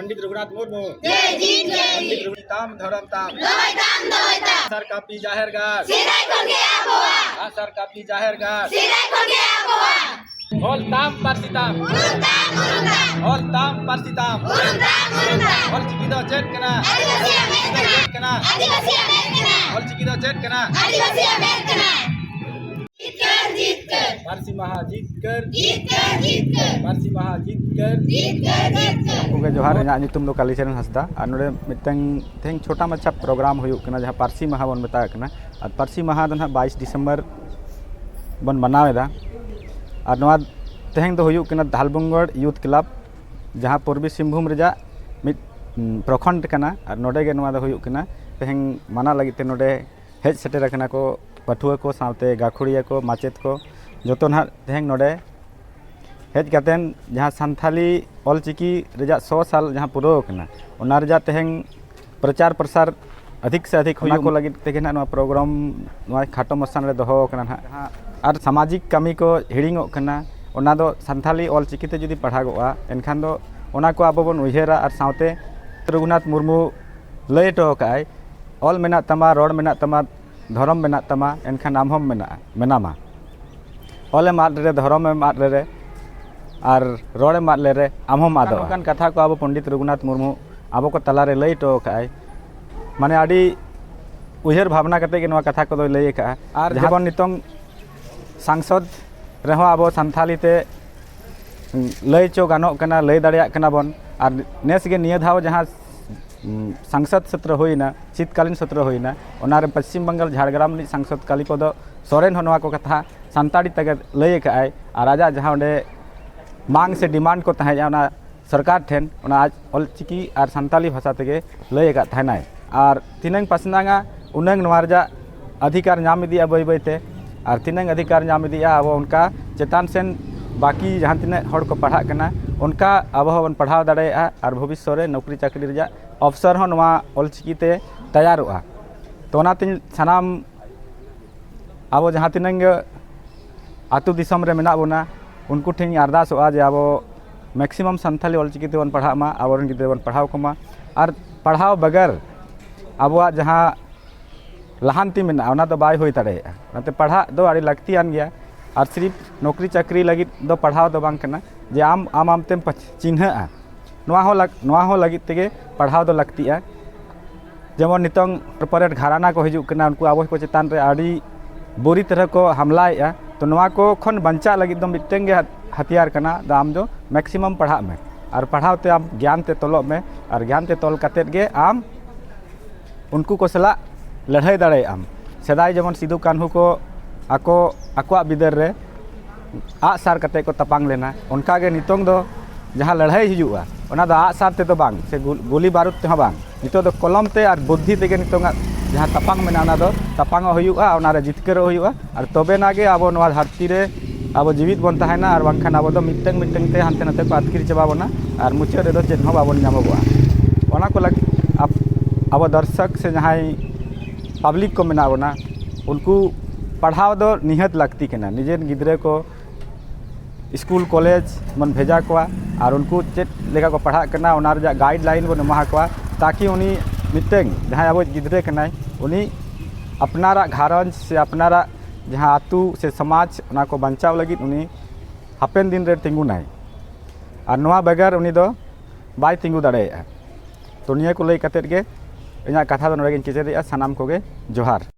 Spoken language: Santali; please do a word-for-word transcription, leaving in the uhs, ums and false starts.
ᱯᱚᱱᱰᱤᱛ ᱨᱚᱜᱷᱩᱱᱟᱛᱷ ᱢᱩᱨᱢᱩ᱾ ᱡᱮ ᱡᱤᱛ ᱜᱮ᱾ ᱯᱚᱱᱰᱤᱛ ᱨᱚᱜᱷᱩᱱᱟᱛᱷ ᱛᱟᱢ ᱫᱷᱚᱨᱚᱢ ᱛᱟᱢ᱾ ᱫᱚᱦᱚᱭ ᱛᱟᱢ, ᱫᱚᱦᱚᱭ ᱛᱟᱢ᱾ ᱟᱜᱼᱥᱟᱨ ᱠᱟᱹᱯᱤ ᱡᱟᱦᱮᱨ ᱜᱟᱲ᱾ ᱥᱮᱫᱟᱭ ᱠᱷᱚᱱ ᱜᱮ ᱟᱵᱚᱣᱟᱜ᱾ ᱟᱜᱼᱥᱟᱨ ᱠᱟᱹᱯᱤ ᱡᱟᱦᱮᱨ ᱜᱟᱲ᱾ ᱥᱮᱫᱟᱭ ᱠᱷᱚᱱ ᱜᱮ ᱟᱵᱚᱣᱟᱜ᱾ ᱚᱞ ᱛᱟᱢ ᱯᱟᱹᱨᱥᱤ ᱛᱟᱢ᱾ ᱩᱨᱩᱢ ᱛᱟᱢ, ᱩᱨᱩᱢ ᱛᱟᱢ᱾ ᱚᱞ ᱛᱟᱢ ᱯᱟᱹᱨᱥᱤ ᱛᱟᱢ᱾ ᱩᱨᱩᱢ ᱛᱟᱢ, ᱩᱨᱩᱢ ᱛᱟᱢ᱾ ᱚᱞ ᱪᱤᱠᱤ ᱫᱚ ᱪᱮᱫ ᱠᱟᱱᱟ? ᱟᱹᱫᱤᱵᱟᱹᱥᱤᱭᱟᱜ ᱢᱮᱫ ᱠᱟᱱᱟ᱾ ᱪᱮᱫ ᱠᱟᱱᱟ? ᱟᱹᱫᱤᱵᱟᱹᱥᱤᱭᱟᱜ ᱢᱮᱫ ᱠᱟᱱᱟ᱾ ᱚᱞ ᱪᱤᱠᱤ ᱫᱚ ᱪᱮᱫ ᱠᱟᱱᱟ? ᱟᱹᱫᱤᱵᱟᱹᱥᱤᱭᱟᱜ ᱢᱮᱫ ᱠᱟᱱᱟ᱾ ᱡᱤᱛᱠᱟᱹᱨ, ᱡᱤᱛᱠᱟᱹᱨ᱾ ᱯᱟᱹᱨᱥᱤ ᱢᱟᱦᱟ ᱡᱤᱛᱠᱟᱹᱨ᱾ ᱡᱤᱛᱠᱟᱹᱨ, ᱡᱤᱛᱠᱟᱹᱨ᱾ ᱯᱟᱹᱨᱥᱤ ᱢᱟᱦᱟ ᱡᱤᱛᱠᱟᱹᱨ᱾ ᱡᱤᱛᱠᱟᱹᱨ, ᱡᱤᱛᱠᱟᱹᱨ᱾ ᱜᱚᱢᱠᱮ ᱡᱚᱦᱟᱨ, ᱤᱧᱟᱹᱜ ᱧᱩᱛᱩᱢ ᱫᱚ ᱠᱟᱞᱤᱪᱚᱨᱚᱱ ᱦᱟᱸᱥᱫᱟ᱾ ᱟᱨ ᱱᱚᱰᱮ ᱢᱤᱫᱴᱟᱝ ᱛᱮᱦᱮᱧ ᱪᱷᱳᱴᱟ ᱢᱟᱪᱷᱟ ᱯᱨᱳᱜᱨᱟᱢ ᱦᱩᱭᱩᱜ ᱠᱟᱱᱟ, ᱡᱟᱦᱟᱸ ᱯᱟᱹᱨᱥᱤ ᱢᱟᱦᱟ ᱵᱚᱱ ᱢᱮᱛᱟᱜ ᱠᱟᱱᱟ᱾ ᱟᱨ ᱯᱟᱹᱨᱥᱤ ᱢᱟᱦᱟ ᱫᱚ ᱱᱟᱦᱟᱜ ᱵᱟᱭᱤᱥ ᱰᱤᱥᱮᱢᱵᱚᱨ ᱵᱚᱱ ᱢᱟᱱᱟᱣ ᱮᱫᱟ᱾ ᱟᱨ ᱱᱚᱣᱟ ᱛᱮᱦᱮᱧ ᱫᱚ ᱦᱩᱭᱩᱜ ᱠᱟᱱᱟ ᱫᱷᱟᱞᱵᱩᱝᱜᱚᱲ ᱭᱩᱛᱷ ᱠᱞᱟᱵᱽ, ᱡᱟᱦᱟᱸ ᱯᱩᱨᱵᱤ ᱥᱤᱝᱵᱷᱩᱢ ᱨᱮᱭᱟᱜ ᱢᱤᱫ, ᱩᱸ, ᱯᱨᱚᱠᱷᱚᱸᱰ ᱠᱟᱱᱟ᱾ ᱟᱨ ᱱᱚᱰᱮ ᱜᱮ ᱱᱚᱣᱟ ᱫᱚ ᱦᱩᱭᱩᱜ ᱠᱟᱱᱟ᱾ ᱛᱮᱦᱮᱧ ᱢᱟᱱᱟ ᱞᱟᱹᱜᱤᱫ ᱛᱮ ᱱᱚᱰᱮ ᱦᱮᱡ ᱥᱮᱴᱮᱨ ᱟᱠᱟᱱᱟ ᱠᱚ ᱯᱟᱹᱴᱷᱩᱣᱟᱹ ᱠᱚ, ᱥᱟᱶᱛᱮ ᱜᱟᱹᱠᱷᱩᱲᱤᱭᱟᱹ ᱠᱚ, ᱢᱟᱪᱮᱫ ᱠᱚ, ᱡᱚᱛᱚ ᱱᱟᱦᱟᱜ ᱛᱮᱦᱮᱧ ᱱᱚᱰᱮ ᱦᱮᱡ ᱠᱟᱛᱮᱱ ᱡᱟᱦᱟᱸ ᱥᱟᱱᱛᱷᱟᱞᱤ ᱚᱞᱪᱤᱠᱤ ᱨᱮᱭᱟᱜ ᱥᱚ ᱥᱟᱞ ᱡᱟᱦᱟᱸ ᱯᱩᱨᱟᱹᱣ ᱠᱟᱱᱟ, ᱚᱱᱟ ᱨᱮᱭᱟᱜ ᱛᱮᱦᱮᱧ ᱯᱨᱚᱪᱟᱨ ᱯᱨᱚᱥᱟᱨ ᱟᱫᱷᱤᱠ ᱥᱮ ᱟᱫᱷᱤᱠ ᱚᱱᱟ ᱦᱩᱭᱩᱜ ᱠᱚ ᱞᱟᱹᱜᱤᱫ ᱛᱮᱜᱮ ᱱᱟᱦᱟᱜ ᱱᱚᱣᱟ ᱯᱨᱳᱜᱨᱟᱢ ᱱᱚᱣᱟ ᱠᱷᱟᱴᱚ ᱢᱟᱪᱷᱟ ᱨᱮ ᱫᱚᱦᱚ ᱟᱠᱟᱱᱟ ᱱᱟᱦᱟᱜ᱾ ᱟᱨ ᱥᱟᱢᱟᱡᱤᱠ ᱠᱟᱹᱢᱤ ᱠᱚ ᱦᱤᱲᱤᱧᱚᱜ ᱠᱟᱱᱟ, ᱚᱱᱟ ᱫᱚ ᱥᱟᱱᱛᱷᱟᱞᱤ ᱚᱞᱪᱤᱠᱤ ᱛᱮ ᱡᱩᱫᱤ ᱯᱟᱲᱦᱟᱜᱚᱜᱼᱟ, ᱮᱱᱠᱷᱟᱱ ᱫᱚ ᱚᱱᱟ ᱠᱚ ᱟᱵᱚ ᱵᱚᱱ ᱩᱭᱦᱟᱹᱨᱟ᱾ ᱟᱨ ᱥᱟᱶᱛᱮ ᱨᱚᱜᱷᱩᱱᱟᱛᱷ ᱢᱩᱨᱢᱩ ᱞᱟᱹᱭ ᱦᱚᱴᱚ ᱟᱠᱟᱫᱼᱟᱭ, "ᱚᱞ ᱢᱮᱱᱟᱜ ᱛᱟᱢᱟ, ᱨᱚᱲ ᱢᱮᱱᱟᱜ ᱛᱟᱢᱟ, ᱫᱷᱚᱨᱚᱢ ᱢᱮᱱᱟᱜ ᱛᱟᱢᱟ, ᱮᱱᱠᱷᱟᱱ ᱟᱢ ᱦᱚᱸᱢ ᱢᱮᱱᱟᱜᱼᱟ, ᱢᱮᱱᱟᱢᱟ᱾ ᱚᱞᱮᱢ ᱟᱫ ᱞᱮᱨᱮ, ᱫᱷᱚᱨᱚᱢᱮᱢ ᱟᱫ ᱞᱮᱨᱮ, ᱟᱨ ᱨᱚᱲᱮᱢ ᱟᱫ ᱞᱮᱨᱮ, ᱟᱢ ᱦᱚᱸᱢ ᱟᱫᱚᱜᱼᱟ᱾" ᱚᱱᱠᱟᱱ ᱠᱟᱛᱷᱟ ᱠᱚ ᱟᱵᱚ ᱯᱚᱱᱰᱤᱛ ᱨᱚᱜᱷᱩᱱᱟᱛᱷ ᱢᱩᱨᱢᱩ ᱟᱵᱚ ᱠᱚ ᱛᱟᱞᱟᱨᱮ ᱞᱟᱹᱭ ᱦᱚᱴᱚ ᱟᱠᱟᱫᱼᱟᱭ᱾ ᱢᱟᱱᱮ, ᱟᱹᱰᱤ ᱩᱭᱦᱟᱹᱨ ᱵᱷᱟᱵᱽᱱᱟ ᱠᱟᱛᱮ ᱜᱮ ᱱᱚᱣᱟ ᱠᱟᱛᱷᱟ ᱠᱚᱫᱚᱭ ᱞᱟᱹᱭ ᱟᱠᱟᱫᱼᱟ᱾ ᱟᱨ ᱡᱟᱦᱟᱸ ᱡᱮᱢᱚᱱ ᱱᱤᱛᱚᱝ ᱥᱟᱝᱥᱚᱫᱽ ᱨᱮᱦᱚᱸ ᱟᱵᱚ ᱥᱟᱱᱛᱷᱟᱞᱤ ᱛᱮ ᱞᱟᱹᱭ ᱦᱚᱪᱚ ᱜᱟᱱᱚᱜ ᱠᱟᱱᱟ, ᱞᱟᱹᱭ ᱫᱟᱲᱮᱭᱟᱜ ᱠᱟᱱᱟ ᱵᱚᱱ᱾ ᱟᱨ ᱱᱮᱥ ᱜᱮ ᱱᱤᱭᱟᱹ ᱫᱷᱟᱣ ᱡᱟᱦᱟᱸ, ᱩᱸ, ᱥᱟᱝᱥᱚᱫᱽ ᱥᱚᱛᱨᱚ ᱦᱩᱭᱱᱟ, ᱥᱤᱛᱠᱟᱞᱤᱱ ᱥᱚᱛᱨᱚ ᱦᱩᱭᱱᱟ, ᱚᱱᱟᱨᱮ ᱯᱚᱥᱪᱤᱢ ᱵᱟᱝᱜᱟᱞ ᱡᱷᱟᱲᱜᱨᱟᱢ ᱨᱤᱱᱤᱡ ᱥᱟᱝᱥᱚᱫᱽ ᱠᱟᱞᱤᱯᱚᱫᱚ ᱥᱚᱨᱮᱱ ᱦᱚᱸ ᱱᱚᱣᱟ ᱠᱚ ᱠᱟᱛᱷᱟ ᱥᱟᱱᱛᱟᱲᱤ ᱛᱮᱜᱮ ᱞᱟᱹᱭ ᱟᱠᱟᱫᱼᱟᱭ᱾ ᱟᱨ ᱟᱡᱟᱜ ᱡᱟᱦᱟᱸ ᱚᱸᱰᱮ ᱢᱟᱝ ᱥᱮ ᱰᱤᱢᱟᱱᱰ ᱠᱚ ᱛᱟᱦᱮᱸᱫᱼᱟ ᱚᱱᱟ ᱥᱚᱨᱠᱟᱨ ᱴᱷᱮᱱ, ᱚᱱᱟ ᱟᱡ ᱚᱞᱪᱤᱠᱤ ᱟᱨ ᱥᱟᱱᱛᱟᱞᱤ ᱵᱷᱟᱥᱟ ᱛᱮᱜᱮ ᱞᱟᱹᱭ ᱟᱠᱟᱫ ᱛᱟᱦᱮᱱᱟᱭ᱾ ᱟᱨ ᱛᱤᱱᱟᱹᱝ ᱯᱟᱥᱱᱟᱜᱼᱟ, ᱩᱱᱟᱹᱝ ᱱᱚᱣᱟ ᱨᱮᱭᱟᱜ ᱚᱫᱷᱤᱠᱟᱨ ᱧᱟᱢ ᱤᱫᱤᱜᱼᱟ ᱵᱟᱹᱭ ᱵᱟᱹᱭ ᱛᱮ᱾ ᱟᱨ ᱛᱤᱱᱟᱹᱝ ᱚᱫᱷᱤᱠᱟᱨ ᱧᱟᱢ ᱤᱫᱤᱜᱼᱟ, ᱟᱵᱚ ᱚᱱᱠᱟ ᱪᱮᱛᱟᱱ ᱥᱮᱱ ᱵᱟᱹᱠᱤ ᱡᱟᱦᱟᱸ ᱛᱤᱱᱟᱹᱜ ᱦᱚᱲ ᱠᱚ ᱯᱟᱲᱦᱟᱜ ᱠᱟᱱᱟ, ᱚᱱᱠᱟ ᱟᱵᱚ ᱦᱚᱸᱵᱚᱱ ᱯᱟᱲᱦᱟᱣ ᱫᱟᱲᱮᱭᱟᱜᱼᱟ᱾ ᱟᱨ ᱵᱷᱚᱵᱤᱥᱥᱚᱛ ᱨᱮ ᱱᱚᱠᱨᱤ ᱪᱟᱹᱠᱨᱤ ᱨᱮᱭᱟᱜ ᱚᱯᱥᱚᱨ ᱦᱚᱸ ᱱᱚᱣᱟ ᱚᱞᱪᱤᱠᱤ ᱛᱮ ᱛᱮᱭᱟᱨᱚᱜᱼᱟ᱾ ᱛᱚ, ᱚᱱᱟᱛᱤᱧ ᱥᱟᱱᱟᱢ ᱟᱵᱚ ᱡᱟᱦᱟᱸ ᱛᱤᱱᱟᱹᱝ ᱜᱮ ᱟᱹᱛᱩ ᱫᱤᱥᱚᱢ ᱨᱮ ᱢᱮᱱᱟᱜ ᱵᱚᱱᱟ, ᱩᱱᱠᱩ ᱴᱷᱮᱱ ᱤᱧ ᱟᱨᱫᱟᱥᱚᱜᱼᱟ ᱡᱮ ᱟᱵᱚ ᱢᱮᱠᱥᱤᱢᱟᱢ ᱥᱟᱱᱛᱷᱟᱞᱤ ᱚᱞᱪᱤᱠᱤ ᱛᱮᱵᱚᱱ ᱯᱟᱲᱦᱟᱜ ᱢᱟ, ᱟᱵᱚᱨᱮᱱ ᱜᱤᱫᱽᱨᱟᱹ ᱵᱚᱱ ᱯᱟᱲᱦᱟᱣ ᱠᱚᱢᱟ᱾ ᱟᱨ ᱯᱟᱲᱦᱟᱣ ᱵᱮᱜᱚᱨ ᱟᱵᱚᱣᱟᱜ ᱡᱟᱦᱟᱸ ᱞᱟᱦᱟᱱᱛᱤ ᱢᱮᱱᱟᱜᱼᱟ, ᱚᱱᱟ ᱫᱚ ᱵᱟᱭ ᱦᱩᱭ ᱫᱟᱲᱮᱭᱟᱜᱼᱟ᱾ ᱚᱱᱟᱛᱮ ᱯᱟᱲᱦᱟᱜ ᱫᱚ ᱟᱹᱰᱤ ᱞᱟᱹᱠᱛᱤᱭᱟᱱ ᱜᱮᱭᱟ᱾ ᱟᱨ ᱥᱤᱨᱤᱯ ᱱᱚᱠᱨᱤ ᱪᱟᱹᱠᱨᱤ ᱞᱟᱹᱜᱤᱫ ᱫᱚ ᱯᱟᱲᱦᱟᱣ ᱫᱚ ᱵᱟᱝ ᱠᱟᱱᱟ, ᱡᱮ ᱟᱢ ᱟᱢ ᱟᱢᱛᱮᱢ ᱯᱟᱪ- ᱪᱤᱱᱦᱟᱹᱜᱼᱟ᱾ ᱱᱚᱣᱟ ᱦᱚᱸ ᱞᱟᱠ- ᱱᱚᱣᱟ ᱦᱚᱸ ᱞᱟᱹᱜᱤᱫ ᱛᱮᱜᱮ ᱯᱟᱲᱦᱟᱣ ᱫᱚ ᱞᱟᱹᱠᱛᱤᱜᱼᱟ᱾ ᱡᱮᱢᱚᱱ ᱱᱤᱛᱚᱝ ᱠᱚᱨᱯᱳᱨᱮᱴ ᱜᱷᱟᱨᱟᱱᱟ ᱠᱚ ᱦᱤᱡᱩᱜ ᱠᱟᱱᱟ, ᱩᱱᱠᱩ ᱟᱵᱚ ᱠᱚ ᱪᱮᱛᱟᱱ ᱨᱮ ᱟᱹᱰᱤ ᱵᱩᱨᱤ ᱛᱟᱨᱟ ᱠᱚ ᱦᱟᱢᱞᱟᱭᱮᱫᱼᱟ᱾ ᱛᱚ ᱱᱚᱣᱟ ᱠᱚ ᱠᱷᱚᱱ ᱵᱟᱧᱪᱟᱜ ᱞᱟᱹᱜᱤᱫ ᱫᱚ ᱢᱤᱫᱴᱮᱱ ᱜᱮ ᱦᱟᱛ- ᱦᱟᱛᱤᱭᱟᱨ ᱠᱟᱱᱟ, ᱫᱚ ᱟᱢ ᱫᱚ ᱢᱮᱠᱥᱤᱢᱟᱢ ᱯᱟᱲᱦᱟᱜ ᱢᱮ᱾ ᱟᱨ ᱯᱟᱲᱦᱟᱣ ᱛᱮ ᱟᱢ ᱜᱮᱭᱟᱱ ᱛᱮ ᱛᱚᱞᱚᱜ ᱢᱮ᱾ ᱟᱨ ᱜᱮᱭᱟᱱ ᱛᱮ ᱛᱚᱞ ᱠᱟᱛᱮᱫ ᱜᱮ ᱟᱢ ᱩᱱᱠᱩ ᱠᱚ ᱥᱟᱞᱟᱜ ᱞᱟᱹᱲᱦᱟᱹᱭ ᱫᱟᱲᱮᱭᱟᱜ ᱟᱢ᱾ ᱥᱮᱫᱟᱭ ᱡᱮᱢᱚᱱ ᱥᱤᱫᱩ ᱠᱟᱹᱱᱦᱩ ᱠᱚ ᱟᱠᱚ ᱟᱠᱚᱣᱟᱜ ᱵᱤᱫᱟᱹᱞ ᱨᱮ ᱟᱜ ᱥᱟᱨ ᱠᱟᱛᱮ ᱠᱚ ᱛᱟᱯᱟᱝ ᱞᱮᱱᱟ, ᱚᱱᱠᱟ ᱜᱮ ᱱᱤᱛᱚᱝ ᱫᱚ ᱡᱟᱦᱟᱸ ᱞᱟᱹᱲᱦᱟᱹᱭ ᱦᱤᱡᱩᱜᱼᱟ, ᱚᱱᱟ ᱫᱚ ᱟᱜ ᱥᱟᱨ ᱛᱮᱫᱚ ᱵᱟᱝ, ᱥᱮ ᱜᱩ- ᱜᱩᱞᱤ ᱵᱟᱹᱨᱩᱫ ᱛᱮᱦᱚᱸ ᱵᱟᱝ᱾ ᱱᱤᱛᱚᱜ ᱫᱚ ᱠᱚᱞᱚᱢ ᱛᱮ ᱟᱨ ᱵᱩᱫᱽᱫᱷᱤ ᱛᱮᱜᱮ ᱱᱤᱛᱚᱝᱟᱜ ᱡᱟᱦᱟᱸ ᱛᱟᱯᱟᱝ ᱢᱮᱱᱟᱜᱼᱟ, ᱚᱱᱟ ᱫᱚ ᱛᱟᱯᱟᱝᱚᱜ ᱦᱩᱭᱩᱜᱼᱟ, ᱚᱱᱟ ᱨᱮ ᱡᱤᱛᱠᱟᱹᱨᱚᱜ ᱦᱩᱭᱩᱜᱼᱟ᱾ ᱟᱨ ᱛᱚᱵᱮᱱᱟ ᱜᱮ ᱟᱵᱚ ᱱᱚᱣᱟ ᱫᱷᱟᱹᱨᱛᱤ ᱨᱮ ᱟᱵᱚ ᱡᱤᱣᱤᱫ ᱵᱚᱱ ᱛᱟᱦᱮᱱᱟ, ᱟᱨ ᱵᱟᱝᱠᱷᱟᱱ ᱟᱵᱚ ᱫᱚ ᱢᱤᱫᱴᱟᱝ ᱢᱤᱫᱴᱟᱝ ᱛᱮ ᱦᱟᱱᱛᱮ ᱱᱟᱛᱮ ᱠᱚ ᱟᱹᱛᱠᱤᱨ ᱪᱟᱵᱟ ᱵᱚᱱᱟ, ᱟᱨ ᱢᱩᱪᱟᱹᱫ ᱨᱮᱫᱚ ᱪᱮᱫ ᱦᱚᱸ ᱵᱟᱵᱚᱱ ᱧᱟᱢᱚᱜᱚᱜᱼᱟ᱾ ᱚᱱᱟ ᱠᱚ ᱞᱟᱹᱜᱤᱫ ᱟᱵ- ᱟᱵᱚ ᱫᱚᱨᱥᱚᱠ ᱥᱮ ᱡᱟᱦᱟᱸᱭ ᱯᱟᱵᱽᱞᱤᱠ ᱠᱚ ᱢᱮᱱᱟᱜ ᱵᱚᱱᱟ, ᱩᱱᱠᱩ ᱯᱟᱲᱦᱟᱣ ᱫᱚ ᱱᱤᱦᱟᱹᱛ ᱞᱟᱹᱠᱛᱤ ᱠᱟᱱᱟ᱾ ᱱᱤᱡᱮᱨ ᱜᱤᱫᱽᱨᱟᱹ ᱠᱚ ᱥᱠᱩᱞ ᱠᱚᱞᱮᱡᱽ ᱵᱚᱱ ᱵᱷᱮᱡᱟ ᱠᱚᱣᱟ, ᱟᱨ ᱩᱱᱠᱩ ᱪᱮᱫ ᱞᱮᱠᱟ ᱠᱚ ᱯᱟᱲᱦᱟᱜ ᱠᱟᱱᱟ, ᱚᱱᱟ ᱨᱮᱭᱟᱜ ᱜᱟᱭᱤᱰ ᱞᱟᱭᱤᱱ ᱵᱚᱱ ᱮᱢᱟ ᱠᱚᱣᱟ, ᱛᱟᱠᱤ ᱩᱱᱤ ᱢᱤᱫᱴᱟᱝ ᱡᱟᱦᱟᱸᱭ ᱟᱵᱚ ᱜᱤᱫᱽᱨᱟᱹ ᱠᱟᱱᱟᱭ, ᱩᱱᱤ ᱟᱯᱱᱟᱨᱟᱜ ᱜᱷᱟᱨᱚᱸᱡᱽ ᱥᱮ ᱟᱯᱱᱟᱨᱟᱜ ᱡᱟᱦᱟᱸ ᱟᱹᱛᱩ ᱥᱮ ᱥᱚᱢᱟᱡᱽ, ᱚᱱᱟ ᱠᱚ ᱵᱟᱧᱪᱟᱣ ᱞᱟᱹᱜᱤᱫ ᱩᱱᱤ ᱦᱟᱯᱮᱱ ᱫᱤᱱ ᱨᱮ ᱛᱤᱸᱜᱩᱱᱟᱭ᱾ ᱟᱨ ᱱᱚᱣᱟ ᱵᱮᱜᱚᱨ ᱩᱱᱤ ᱫᱚ ᱵᱟᱭ ᱛᱤᱸᱜᱩ ᱫᱟᱲᱮᱭᱟᱜᱼᱟ᱾ ᱛᱚ, ᱱᱤᱭᱟᱹ ᱠᱚ ᱞᱟᱹᱭ ᱠᱟᱛᱮᱫ ᱜᱮ ᱤᱧᱟᱹᱜ ᱠᱟᱛᱷᱟ ᱫᱚ ᱱᱚᱰᱮ ᱜᱤᱧ ᱠᱮᱪᱮᱫᱮᱜᱼᱟ᱾ ᱥᱟᱱᱟᱢ ᱠᱚᱜᱮ ᱡᱚᱦᱟᱨ᱾